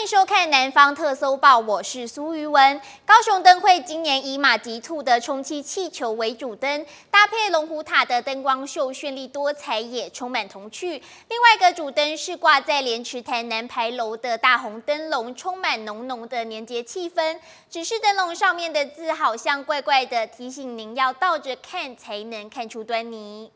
迎收看《南方特搜報》，我是蘇瑜文。高雄燈會今年以馬吉兔的充氣氣球為主燈，搭配龍虎塔的燈光秀，絢麗多彩，也充滿童趣。另外一個主燈是掛在蓮池潭南牌樓的大紅燈籠，充滿濃濃的年節氣氛。只是燈籠上面的字好像怪怪的，提醒您要倒着看才能看出端倪。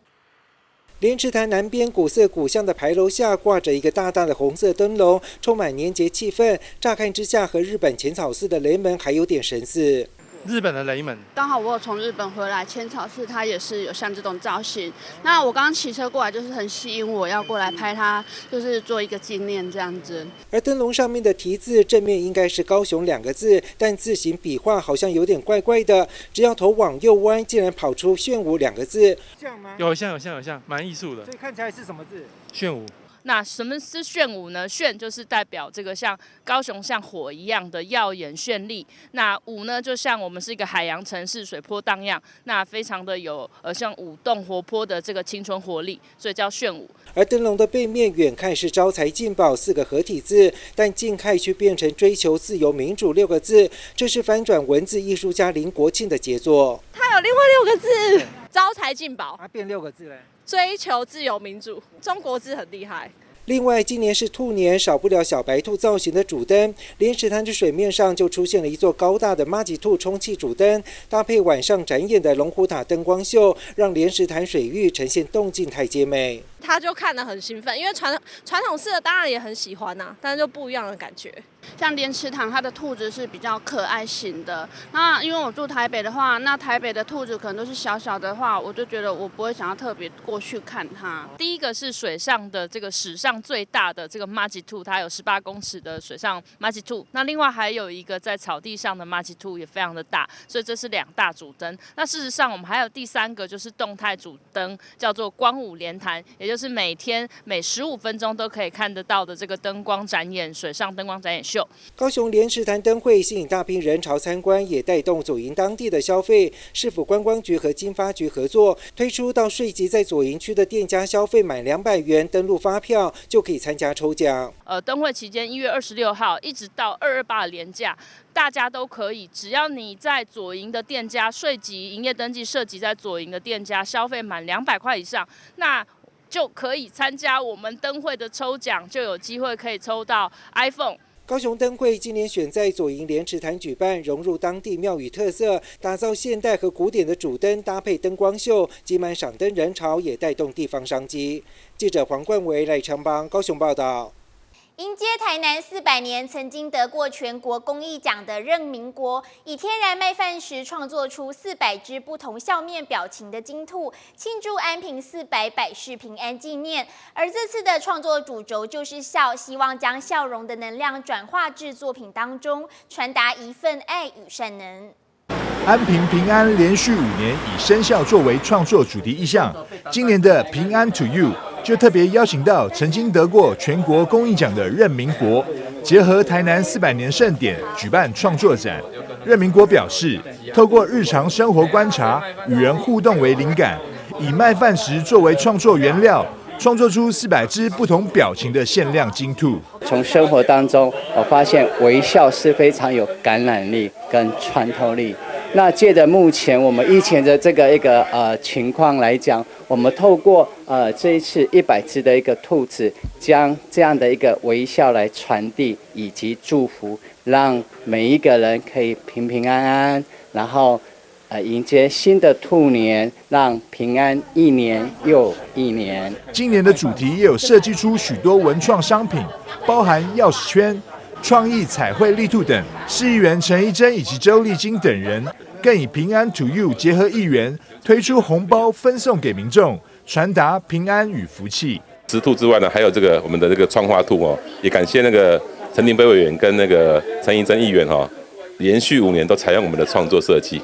蓮池潭南邊古色古香的牌樓下掛着一個大大的紅色燈籠，充滿年節氣氛。乍看之下，和日本淺草寺的雷門還有點神似。日本的雷門。剛好我有從日本回來，淺草寺它也是有像這種造型。那我剛剛騎車過來，就是很吸引我要過來拍它，就是做一個紀念這樣子。而燈籠上面的題字正面應該是高雄兩個字，但字形筆畫好像有點怪怪的。只要頭往右彎，竟然跑出炫舞兩個字。像嗎？有像有像有像，蠻藝術的。所以看起來是什麼字？炫舞。那什麼是炫舞呢？炫就是代表這個像高雄像火一樣的耀眼絢麗。那舞呢，就像我們是一個海洋城市，水波蕩漾，那非常的有像舞動活潑的這個青春活力，所以叫炫舞。而燈籠的背面遠看是招財進寶四個合體字，但近看卻變成追求自由民主六個字，這是翻轉文字藝術家林國慶的傑作。它有另外六個字，招財進寶。它變六個字嘞。追求自由民主，中國字很厲害。另外，今年是兔年，少不了小白兔造型的主燈。蓮池潭的水面上就出現了一座高大的麻吉兔充氣主燈，搭配晚上展演的龍虎塔燈光秀，讓蓮池潭水域呈現動靜態皆美。他就看得很興奮，因為傳統式的當然也很喜歡吶，但是就不一樣的感覺。像蓮池潭，它的兔子是比較可愛型的。那因為我住台北的話，那台北的兔子可能都是小小的話，我就覺得我不會想要特別過去看它。第一個是水上的這個史上最大的這個麻吉兔，它有18公尺的水上麻吉兔。那另外還有一個在草地上的麻吉兔也非常的大，所以這是兩大主燈。那事實上我們還有第三個就是動態主燈，叫做光舞蓮潭，也就是每天每15分鐘都可以看得到的這個燈光展演，水上燈光展演秀。高雄蓮池潭燈會吸引大批人潮參觀，也帶動左營當地的消費。市府觀光局和經發局合作，推出到稅籍在左營區的店家消費滿200元，登錄發票就可以參加抽獎。燈會期間1月26號一直到228的連假，大家都可以，只要你在左營的店家稅籍營業登記設籍在左營的店家消費滿200塊以上，那就可以參加我們燈會的抽獎，就有機會可以抽到 iPhone。高雄燈會今年選在左營蓮池潭舉辦，融入當地廟宇特色，打造現代和古典的主燈，搭配燈光秀，擠滿賞燈人潮，也帶動地方商機。記者黃冠維、賴昌邦高雄報道。迎接台南400年曾經得過全國工藝獎的任明國，以天然麥飯石創作出400隻不同笑面表情的金兔，慶祝安平四百百事平安紀念。而這次的創作主軸就是笑，希望將笑容的能量轉化至作品當中，傳達一份愛與善能。安平平安連續5年以生肖作為創作主題意象，今年的平安 to you 就特別邀請到曾經得過全國工藝獎的任明國，結合台南400年盛典舉辦創作展。任明國表示，透過日常生活觀察與人互動為靈感，以麥飯石作為創作原料，創作出400隻不同表情的限量金兔。從生活當中，我發現微笑是非常有感染力跟穿透力。那借着目前我們疫情的這個一個情況來講，我們透過這一次100隻的一個兔子，將這樣的一個微笑來傳遞以及祝福，讓每一個人可以平平安安，然後迎接新的兔年，讓平安一年又一年。今年的主題也有設計出許多文創商品，包含鑰匙圈、創意彩繪立兔等。市議員陳怡貞以及周麗金等人，更以平安 to you 結合議員推出紅包分送給民眾，傳達平安與福氣。石兔之外呢，還有這個我們的這個窗花兔哦，也感謝那個陳亭妃委員跟那個陳怡貞議員哈，連續5年都採用我們的創作設計，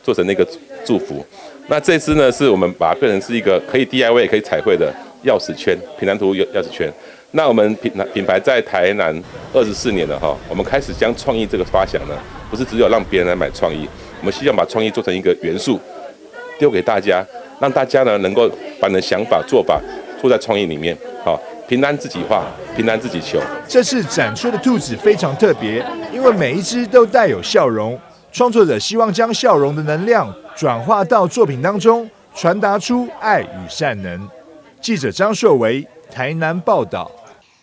做成那個祝福。那這次呢，是我們把它變成是一個可以 DIY 也可以彩繪的鑰匙圈，平安兔鑰匙圈。那我們品牌在台南24年了哈，我們開始將創意這個發想呢，不是只有讓別人來買創意，我們希望把創意做成一個元素，丟給大家，讓大家呢能夠把你的想法做法做在創意裡面，好。平安自己畫，平安自己求。這次展出的兔子非常特別，因為每一隻都帶有笑容。創作者希望將笑容的能量轉化到作品當中，傳達出愛與善能。記者張碩維台南報道。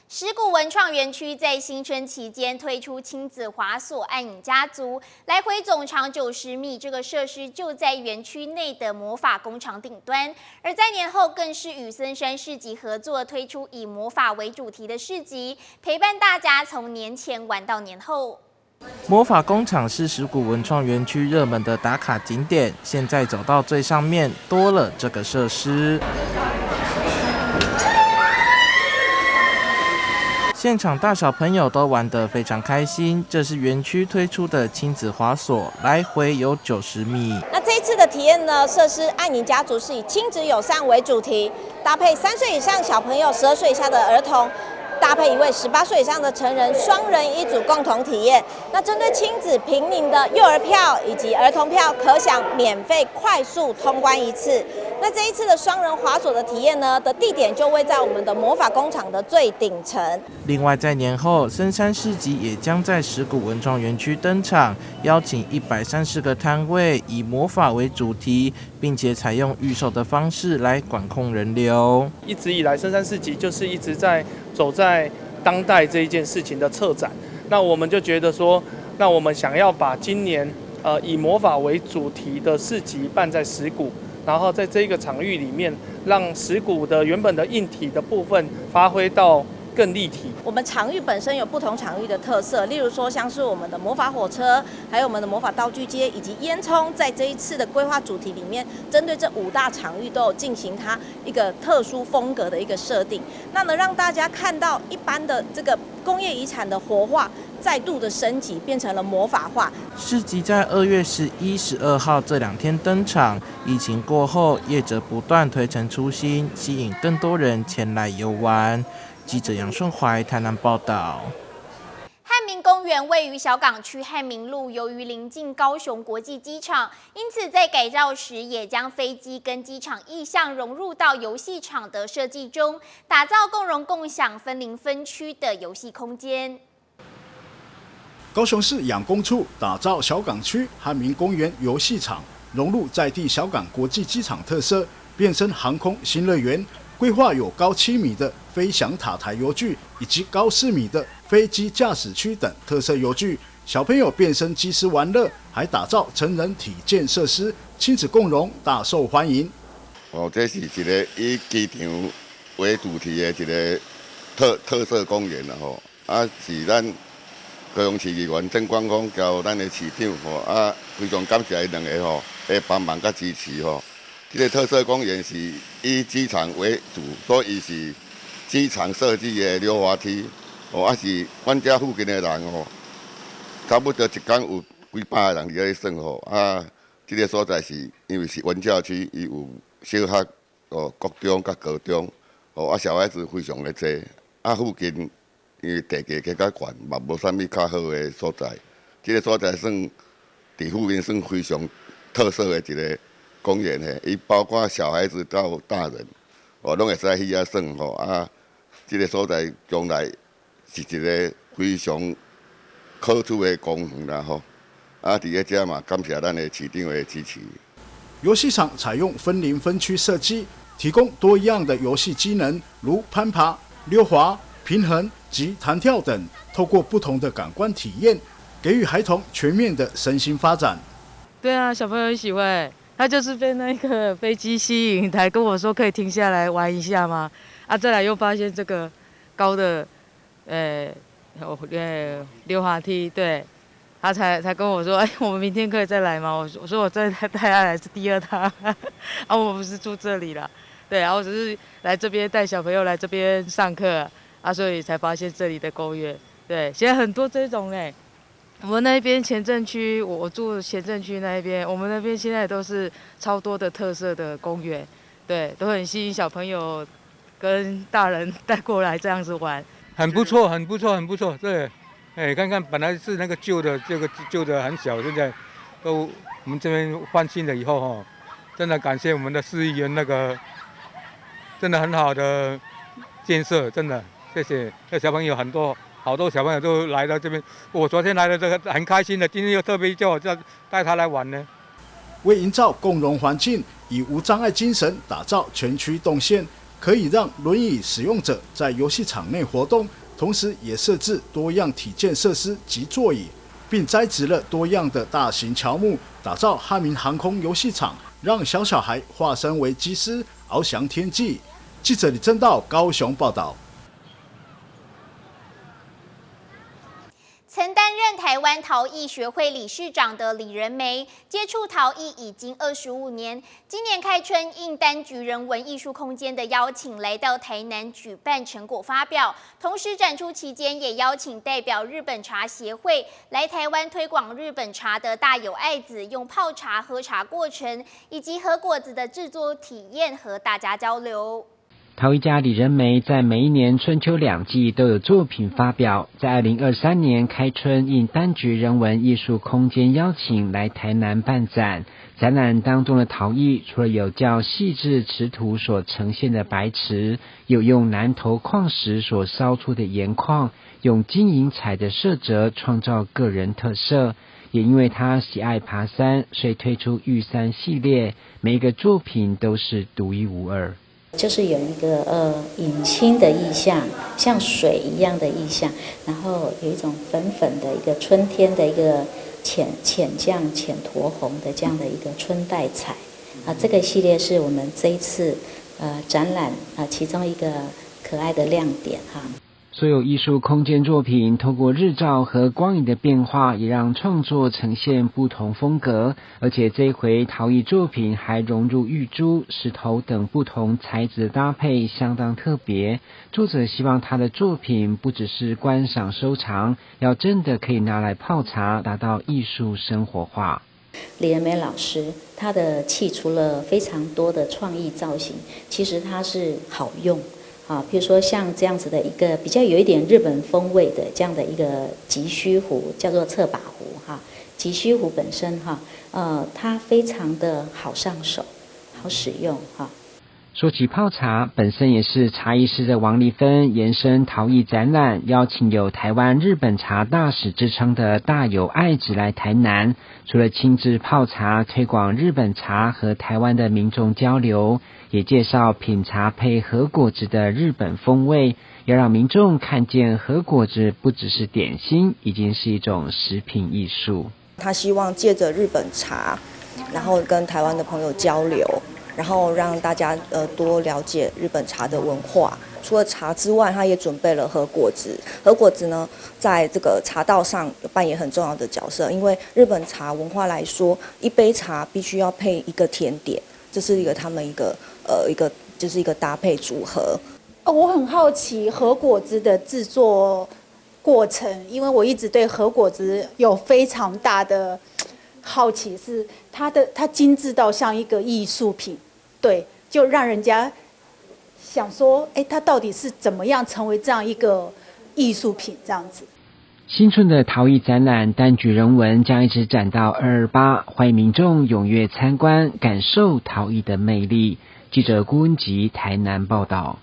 石鼓文創園區在新春期間推出親子滑索暗影家族，來回總長90米，這個設施就在園區內的魔法工廠頂端。而在年後，更是與森山市集合作推出以魔法為主題的市集，陪伴大家從年前玩到年後。魔法工廠是石鼓文創園區熱門的打卡景點，現在走到最上面多了這個設施。現場大小朋友都玩得非常開心。這是園區推出的親子滑索，來回有90米。那這一次的體驗呢，設施暗影家族是以親子友善為主題，搭配3歲以上小朋友、12歲以下的兒童，搭配一位18歲以上的成人，雙人一組共同體驗。那針對親子平齡的幼兒票以及兒童票，可享免費快速通關一次。那這一次的雙人滑索的體驗呢，的地點就位在我們的魔法工廠的最頂層。另外，在年後，森山市集也將在石鼓文創園區登場，邀請130個攤位，以魔法為主題，並且採用預售的方式來管控人流。一直以來，森山市集就是一直在走在當代這一件事情的策展。那我們就覺得說，那我們想要把今年以魔法為主題的市集辦在石鼓。然後在這個場域裡面，讓石鼓的原本的硬體的部分發揮到更立體。我們場域本身有不同場域的特色，例如說像是我們的魔法火車，還有我們的魔法道具街，以及煙囪，在這一次的規劃主題裡面，針對這五大場域都有進行它一個特殊風格的一個設定，那能讓大家看到一般的這個工業遺產的活化，再度的升級，變成了魔法化。市集在2月11、12號這兩天登場。疫情過後，業者不斷推陳出新，吸引更多人前來遊玩。記者楊順懷台南報道。漢民公園位於小港區漢民路，由於臨近高雄國際機場，因此在改造時也將飛機跟機場意象融入到遊戲場的設計中，打造共融共享、分齡分區的遊戲空間。高雄市養工處打造小港區漢民公園遊戲場，融入在地小港國際機場特色，變身航空新樂園。規劃有高7米的飛翔塔台遊具，以及高4米的飛機駕駛區等特色遊具，小朋友變身機師玩樂，還打造成人體健設施，親子共融，大受歡迎。哦，這是一個以機場為主題的一個特色公園啦吼，啊是咱高雄市議員鄭光峰交咱的市長吼，啊非常感謝𪜶兩个吼的幫忙佮支持吼。這個特色公園是以機場為主，所以是機場設計的溜滑梯，哦，啊是阮遮附近的人吼，差不多一工有幾百個人佇咧耍吼，啊，這個所在是因為是文教區，伊有小學、哦國中佮高中，哦啊小孩子非常的濟，啊附近因為地價較較懸，嘛無啥物較好的所在，這個所在算佇附近算非常特色的一個公園嘿，伊包括小孩子到大人，哦，攏會使去遐耍吼啊！這個所在將來是一個非常可取的公園啦吼！啊，佇咧遮嘛，感謝咱的市長的支持。遊戲場採用分齡分區設計，提供多樣的遊戲機能，如攀爬、溜滑、平衡及彈跳等，透過不同的感官體驗，給予孩童全面的身心發展。對啊，小朋友喜歡。他就是被那個飛機吸引，才跟我說可以停下來玩一下嗎？啊，再來又發現這個高的，溜滑梯，對，他才跟我說，哎，我們明天可以再來嗎？我說我再帶他來是第二趟，啊，我不是住這裡啦，對，啊，我只是來這邊帶小朋友來這邊上課，啊，所以才發現這裡的公園，對，現在很多這種哎。我們那邊前鎮區，我住前鎮區那一邊，我們那邊現在都是超多的特色的公園，對，都很吸引小朋友跟大人帶過來這樣子玩。很不錯，很不錯，很不錯。對，哎，看看本來是那個舊的，這個舊的很小，現在都我們這邊換新了以後，哈，真的感謝我們的市議員那個，真的很好的建設，真的謝謝。這小朋友很多，好多小朋友都來到這邊。我昨天來了，這個很開心的，今天又特別叫我再帶他來玩呢。為營造共融環境，以無障礙精神打造全區動線，可以讓輪椅使用者在遊戲場內活動，同時也設置多樣體健設施及座椅，並栽植了多樣的大型喬木，打造漢民航空遊戲場，讓小小孩化身為機師，翱翔天際。記者李正道高雄報道。曾擔任台灣陶藝學會理事長的李仁梅，接觸陶藝已經25年。今年開春，應丹菊人文藝術空間的邀請，來到台南舉辦成果發表。同時展出期間，也邀請代表日本茶協會來台灣推廣日本茶的大友愛子，用泡茶、喝茶過程以及和果子的製作體驗和大家交流。陶藝家李仁梅在每一年春秋兩季都有作品發表。在2023年開春，應丹菊人文藝術空間邀請來台南辦展。展覽當中的陶藝，除了有較細緻瓷土所呈現的白瓷，有用南投礦石所燒出的鹽礦，用金銀彩的色澤創造個人特色。也因為他喜愛爬山，所以推出玉山系列，每一個作品都是獨一無二。就是有一個隱青的意象，像水一樣的意象，然後有一種粉粉的一個春天的一個淺淺醬淺酡紅的這樣的一個春帶彩啊，這個系列是我們這一次展覽啊其中一個可愛的亮點哈。所有藝術空間作品透過日照和光影的變化，也讓創作呈現不同風格。而且這一回陶藝作品還融入玉珠、石頭等不同材質的搭配，相當特別。作者希望他的作品不只是觀賞收藏，要真的可以拿來泡茶，達到藝術生活化。李仁梅老師，他的器除了非常多的創意造型，其實它是好用。啊，比如說像這樣子的一個比較有一點日本風味的這樣的一個急須壺，叫做側把壺哈。急須壺本身哈，它非常的好上手，好使用哈。說起泡茶，本身也是茶藝師的王麗芬延伸陶藝展覽，邀請有台灣日本茶大使之稱的大友愛子來台南，除了親自泡茶推廣日本茶和台灣的民眾交流，也介紹品茶配和果子的日本風味，要讓民眾看見和果子不只是點心，已經是一種食品藝術。他希望借着日本茶，然後跟台灣的朋友交流。然後讓大家多了解日本茶的文化。除了茶之外，他也準備了和果子。和果子呢，在這個茶道上扮演很重要的角色。因為日本茶文化來說，一杯茶必須要配一個甜點，這是一個他們一個一個就是一個搭配組合。我很好奇和果子的製作過程，因為我一直對和果子有非常大的好奇，是它精緻到像一個藝術品。對，就讓人家想說，哎，它到底是怎麼樣成為這樣一個藝術品這樣子？新春的陶藝展覽丹菊人文將一直展到228，歡迎民眾踴躍參觀，感受陶藝的魅力。記者郭文吉台南報道。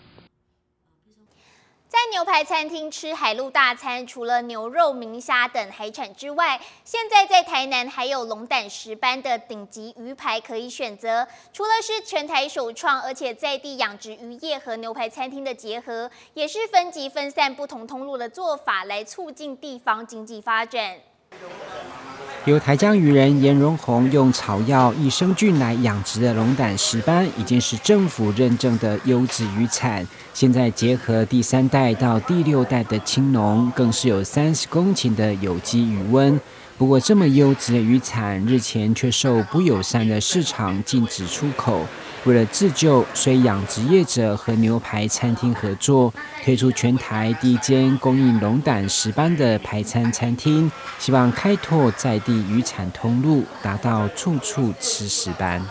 在牛排餐廳吃海陸大餐，除了牛肉、明蝦等海產之外，現在在台南還有龍膽石斑的頂級魚排可以選擇。除了是全台首創，而且在地養殖漁業和牛排餐廳的結合，也是分級分散不同通路的做法，來促進地方經濟發展。由台江漁人嚴榮宏用草藥、益生菌來養殖的龍膽石斑，已經是政府認證的優質漁產。現在結合第3代到第6代的青農，更是有30公頃的有機魚塭。不過，這麼優質的漁產，日前卻受不友善的市場禁止出口。為了自救，所以養殖業者和牛排餐廳合作，推出全台第一間供應龍膽石斑的排餐餐廳，希望開拓在地漁產通路，達到處處吃石斑。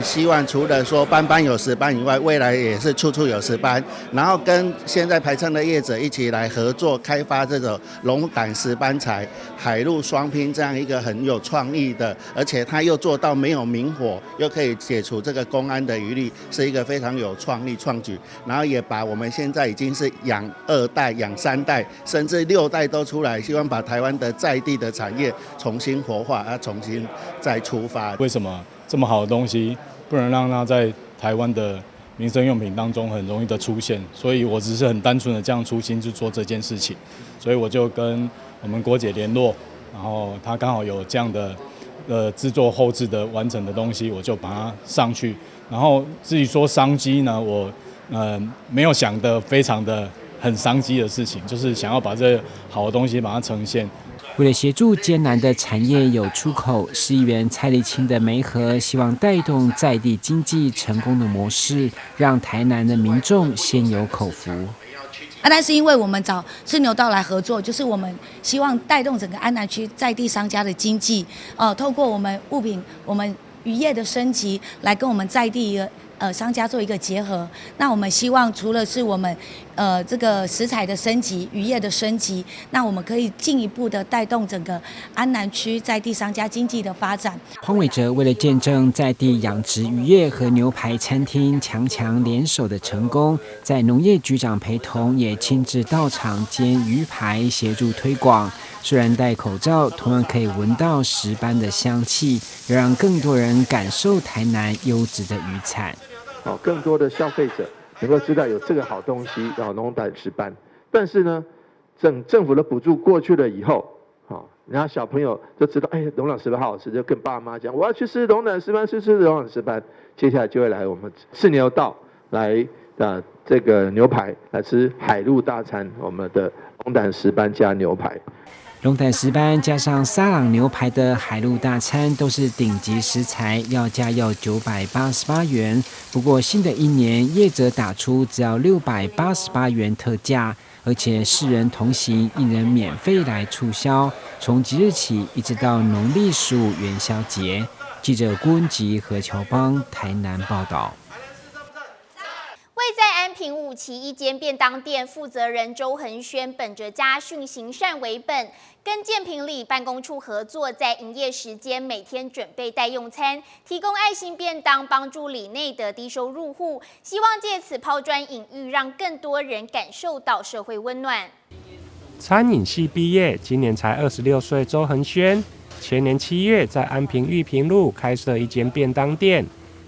希望除了說班班有石斑以外，未來也是處處有石斑，然後跟現在排餐的業者一起來合作開發這種龍膽石斑柴海陸雙拼這樣一個很有創意的，而且他又做到沒有明火，又可以解除這個公安的疑慮，是一個非常有創意創舉。然後也把我們現在已經是養二代、養三代，甚至六代都出來，希望把台灣的在地的產業重新活化，啊，重新再出發。為什麼這麼好的東西不能讓它在台灣的民生用品當中很容易的出現？所以我只是很單純的這樣初心去做這件事情，所以我就跟我們郭姐聯絡，然後她剛好有這樣的製作後製的完成的東西，我就把它上去。然後至於說商機呢，我沒有想得非常的很商機的事情，就是想要把這好的東西把它呈現。為了協助艱難的產業有出口，市議員蔡麗清的媒合，希望帶動在地經濟成功的模式，讓台南的民眾先有口福。啊，但是因為我們找赤牛道來合作，就是我們希望帶動整個安南區在地商家的經濟，透過我們物品、我們漁業的升級，來跟我們在地商家做一個結合。那我們希望除了是我們這個食材的升級、漁業的升級，那我們可以進一步的帶動整個安南區在地商家經濟的發展。黃偉哲為了見證在地養殖漁業和牛排餐廳強強聯手的成功，在農業局長陪同，也親自到場煎魚排協助推廣。雖然戴口罩，同樣可以聞到石斑的香氣，也讓更多人感受台南優質的漁產。好，更多的消費者能夠知道有這個好東西，叫龍膽石斑。但是呢，政府的補助過去了以後，好，然後小朋友就知道，哎，龍膽石斑好好吃，就跟爸媽講，我要去吃龍膽石斑，去吃龍膽石斑。接下來就會來我們赤牛道來這個牛排來吃海陸大餐，我們的龍膽石斑加牛排。龍膽石斑加上沙朗牛排的海陸大餐都是頂級食材，要價要988元。不過新的一年，業者打出只要688元特價，而且四人同行一人免費來促銷。從即日起一直到農曆15元宵節。記者郭文吉和喬邦台南報道。位在安平五期一間便當店負責人周恆軒，本着家訓行善為本，跟建平里辦公處合作，在營業時間每天準備待用餐，提供愛心便當，幫助里內的低收入戶，希望借此拋磚引玉，讓更多人感受到社會溫暖。餐飲系畢業，今年才26歲，周恆軒前年7月在安平玉平路開設一間便當店，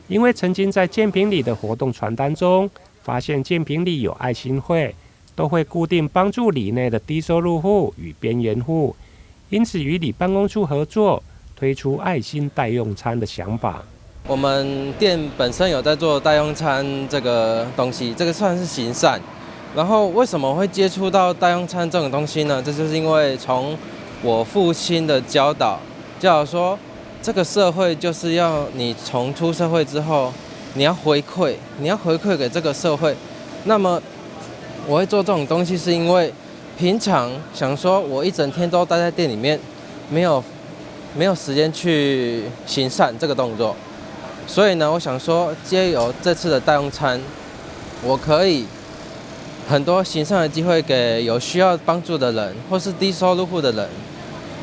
因為曾經在建平里的活動傳單中，發現建平里有愛心會，都會固定幫助里內的低收入戶與邊緣戶，因此與里辦公處合作，推出愛心代用餐的想法。我們店本身有在做代用餐這個東西，這個算是行善。然後為什麼會接觸到代用餐這種東西呢？這就是因為從我父親的教導，教導說這個社會就是要你從出社會之後，你要回饋，你要回饋給這個社會。那麼我會做這種東西，是因為平常想說我一整天都待在店裡面，沒有時間去行善這個動作，所以呢，我想說藉由這次的代用餐，我可以很多行善的機會給有需要幫助的人，或是低收入戶的人，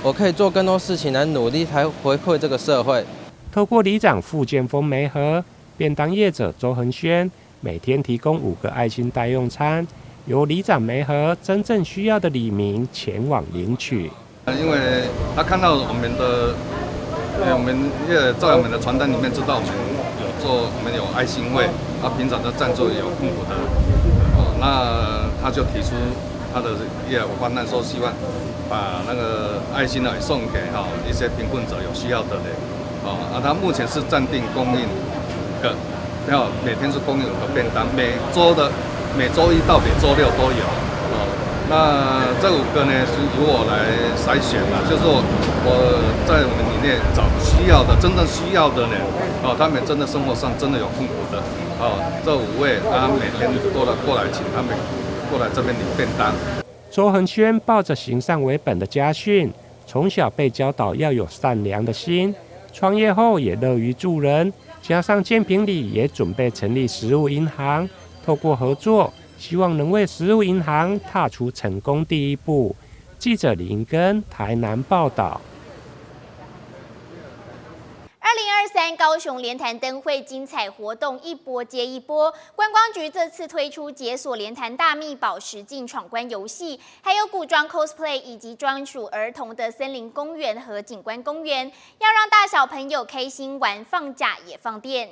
我可以做更多事情來努力來回饋這個社會。透過里長傅建峰媒合，便當業者周恆軒每天提供5個愛心代用餐，由里長媒合真正需要的里民前往領取。因為他看到我們的，我們在我們的傳單裡面知道我們有做，我們有愛心會，他平常都贊助有困苦的，哦，那他就提出他的業務方案，說希望把那個愛心呢送給哈一些貧困者有需要的人，哦，啊，他目前是暫定供應個，要每天是供應5個便當，每周一到每周六都有。那這5個呢，是由我來篩選的，就是我在我們裡面找需要的，真正需要的呢，哦，他們真的生活上真的有困苦的，哦，這5位啊，每天過來，請他們過來這邊領便當。周恆軒抱着行善為本的家訓，從小被教導要有善良的心，創業後也樂於助人，加上建平里也准备成立食物银行，透过合作，希望能为食物银行踏出成功第一步。记者李英根台南报道。 2023高雄莲潭灯会精彩活动一波接一波，观光局这次推出解锁莲潭大秘宝实境闯关游戏，还有古装 cosplay 以及专属儿童的森林公园和景观公园，要让大小朋友开心玩，放假也放电。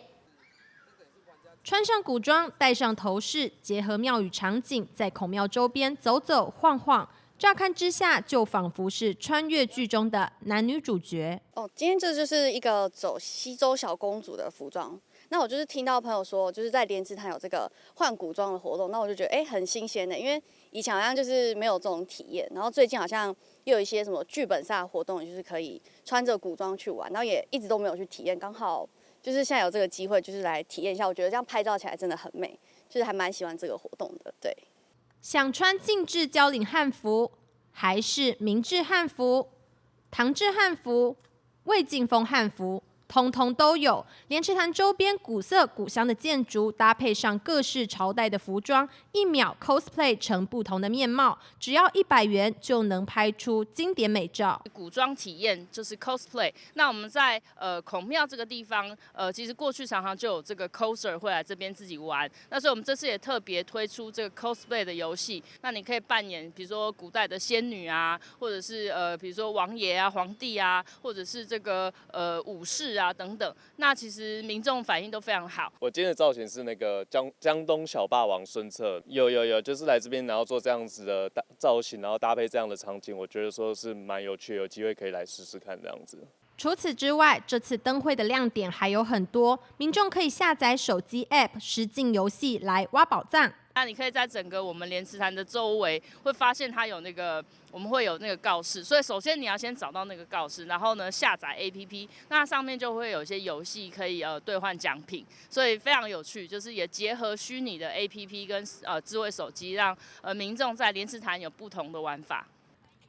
穿上古装，戴上头饰，结合庙宇场景，在孔庙周边走走晃晃。乍看之下，就仿佛是穿越剧中的男女主角。哦，今天这就是一个走西周小公主的服装。那我就是听到朋友说，就是在莲池潭有这个换古装的活动，那我就觉得很新鲜的，因为以前好像就是没有这种体验。然后最近好像又有一些什么剧本杀活动，就是可以穿着古装去玩，然后也一直都没有去体验，刚好就是现在有这个机会，就是来体验一下。我觉得这样拍照起来真的很美，就是还蛮喜欢这个活动的，对。想穿近制交领汉服，还是明制汉服、唐制汉服、魏晋风汉服，通通都有。莲池潭周边古色古香的建筑，搭配上各式朝代的服装，一秒 cosplay 成不同的面貌，只要100元就能拍出经典美照。古装体验就是 cosplay。那我们在孔庙这个地方，其实过去常常就有这个 coser 会来这边自己玩。那所以我们这次也特别推出这个 cosplay 的游戏。那你可以扮演，比如说古代的仙女啊，或者是比如说王爷啊、皇帝啊，或者是这个武士啊等等。那其实民众反应都非常好。我今天的造型是那个江东小霸王孙策，有，就是来这边然后做这样子的造型，然后搭配这样的场景，我觉得说是蛮有趣，有机会可以来试试看这样子。除此之外，这次灯会的亮点还有很多，民众可以下载手机 App 实境游戏来挖宝藏。那你可以在整个我们莲池潭的周围，会发现它有那个，我们会有那个告示，所以首先你要先找到那个告示，然后呢下载 APP，那上面就会有一些游戏可以兑换奖品，所以非常有趣，就是也结合虚拟的 APP 跟智慧手机，让民众在莲池潭有不同的玩法。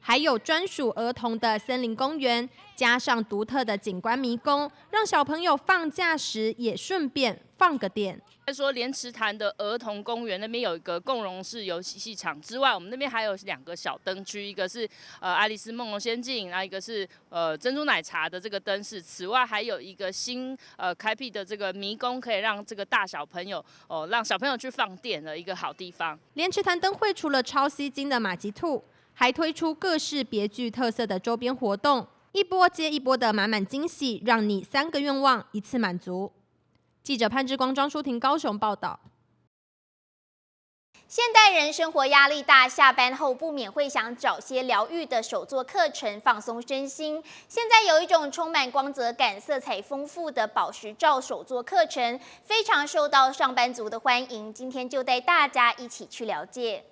还有专属儿童的森林公园，加上独特的景观迷宫，让小朋友放假时也顺便放个电。再说莲池潭的儿童公园那边有一个共融式游戏场之外，我们那边还有2个小灯区，一个是爱丽丝梦游仙境，那一个是珍珠奶茶的这个灯饰。此外，还有一个新开辟的这个迷宫，可以让这个大小朋友哦，让小朋友去放电的一个好地方。莲池潭灯会除了超吸睛的马吉兔，还推出各式别具特色的周边活动，一波接一波的满满惊喜，让你3个愿望一次满足。记者潘志光、庄淑婷高雄报道。现代人生活压力大，下班后不免会想找些疗愈的手作课程放松身心。现在有一种充满光泽感、色彩丰富的宝石罩手作课程，非常受到上班族的欢迎。今天就带大家一起去了解。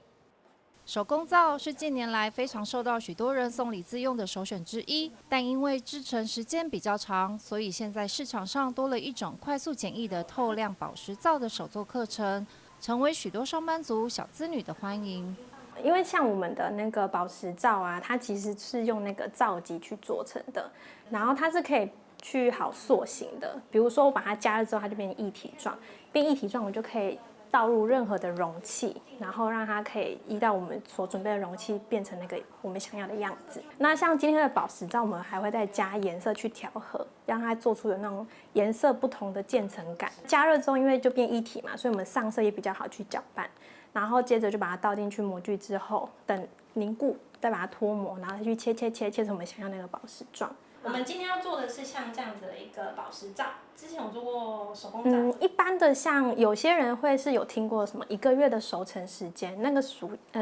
手工皂是近年来非常受到许多人送礼自用的首选之一，但因为制成时间比较长，所以现在市场上多了一种快速简易的透亮宝石皂的手作课程，成为许多上班族、小资女的欢迎。因为像我们的那个宝石皂啊，它其实是用那个皂基去做成的，然后它是可以去好塑形的。比如说我把它加热之后，它就变成液体状，变液体状我就可以倒入任何的容器，然后让它可以依照我们所准备的容器变成那个我们想要的样子。那像今天的宝石皂，我们还会再加颜色去调和，让它做出有那种颜色不同的渐层感。加热之后，因为就变液体嘛，所以我们上色也比较好去搅拌。然后接着就把它倒进去模具之后，等凝固，再把它脱模，然后再去切切切，切成我们想要那个宝石状。我们今天要做的是像这样子的一个宝石皂，之前有做过手工皂。一般的像有些人会是有听过什么1个月的熟成时间，那个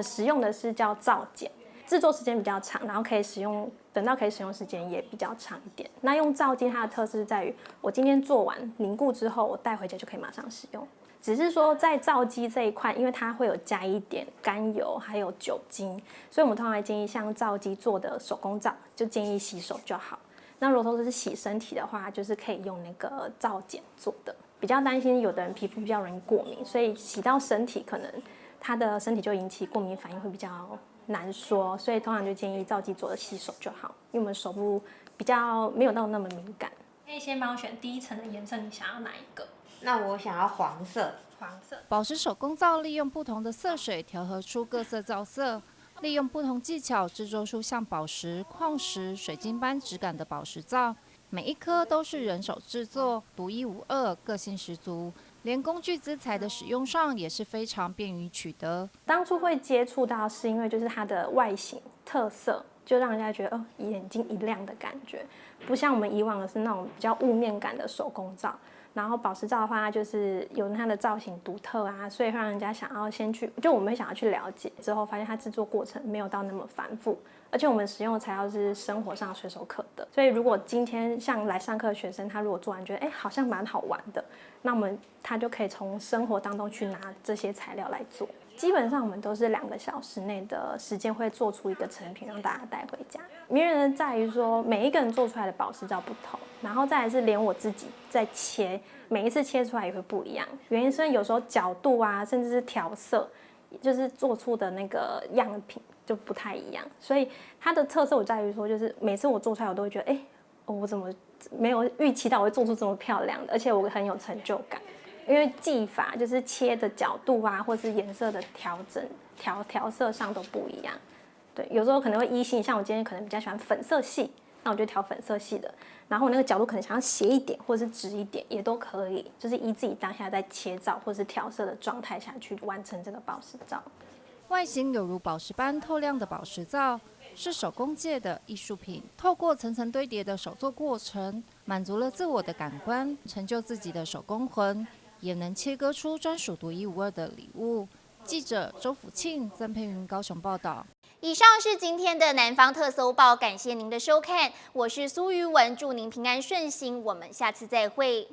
使用的是叫皂碱，制作时间比较长，然后可以使用，等到可以使用时间也比较长一点。那用皂基它的特色是在于，我今天做完凝固之后，我带回家就可以马上使用。只是说在皂基这一块，因为它会有加一点甘油还有酒精，所以我们通常建议像皂基做的手工皂，就建议洗手就好。那如果说是洗身体的话，就是可以用那个皂碱做的。比较担心有的人皮肤比较容易过敏，所以洗到身体可能他的身体就引起过敏反应，会比较难说。所以通常就建议皂基做的洗手就好，因为我们手部比较没有到那么敏感。可以先幫我選第一層的顏色，你想要哪一個？那我想要黃色。黃色。寶石手工皂利用不同的色水調和出各色皂色，利用不同技巧製作出像寶石、礦石、水晶般質感的寶石皂。每一顆都是人手製作，獨一無二，個性十足。連工具資材的使用上也是非常便於取得。當初會接觸到是因為就是它的外形特色，就讓人家覺得哦，眼睛一亮的感覺，不像我們以往的是那種比較霧面感的手工皂。然後寶石皂的話，它就是有它的造型獨特啊，所以會讓人家想要先去，就我們會想要去了解，之後發現它製作過程沒有到那麼繁複，而且我們使用的材料是生活上隨手可得。所以如果今天像來上課的學生，他如果做完覺得哎，好像蠻好玩的，那麼他就可以從生活當中去拿這些材料來做。基本上我們都是2個小時內的時間會做出一個成品，讓大家帶回家。迷人的在於說，每一個人做出來的寶石皂不同，然後再來是連我自己在切，每一次切出來也會不一樣。原因是有時候角度啊，甚至是調色，就是做出的那個樣品就不太一樣。所以它的特色我在於說，就是每次我做出來，我都會覺得，哎，我怎麼沒有預期到我會做出這麼漂亮的，而且我很有成就感。因為技法就是切的角度啊，或是顏色的調整、調色上都不一樣。對，有時候可能會依心，像我今天可能比較喜歡粉色系，那我就調粉色系的。然後我那個角度可能想要斜一點，或者是直一點，也都可以，就是依自己當下在切皂或是調色的狀態下去完成這個寶石皂。外形有如寶石般透亮的寶石皂，是手工界的藝術品。透過層層堆疊的手作過程，滿足了自我的感官，成就自己的手工魂。也能切割出專屬獨一無二的禮物。記者周福慶、曾佩雲高雄報道。以上是今天的南方特搜報，感謝您的收看，我是蘇瑜文，祝您平安順心，我們下次再會。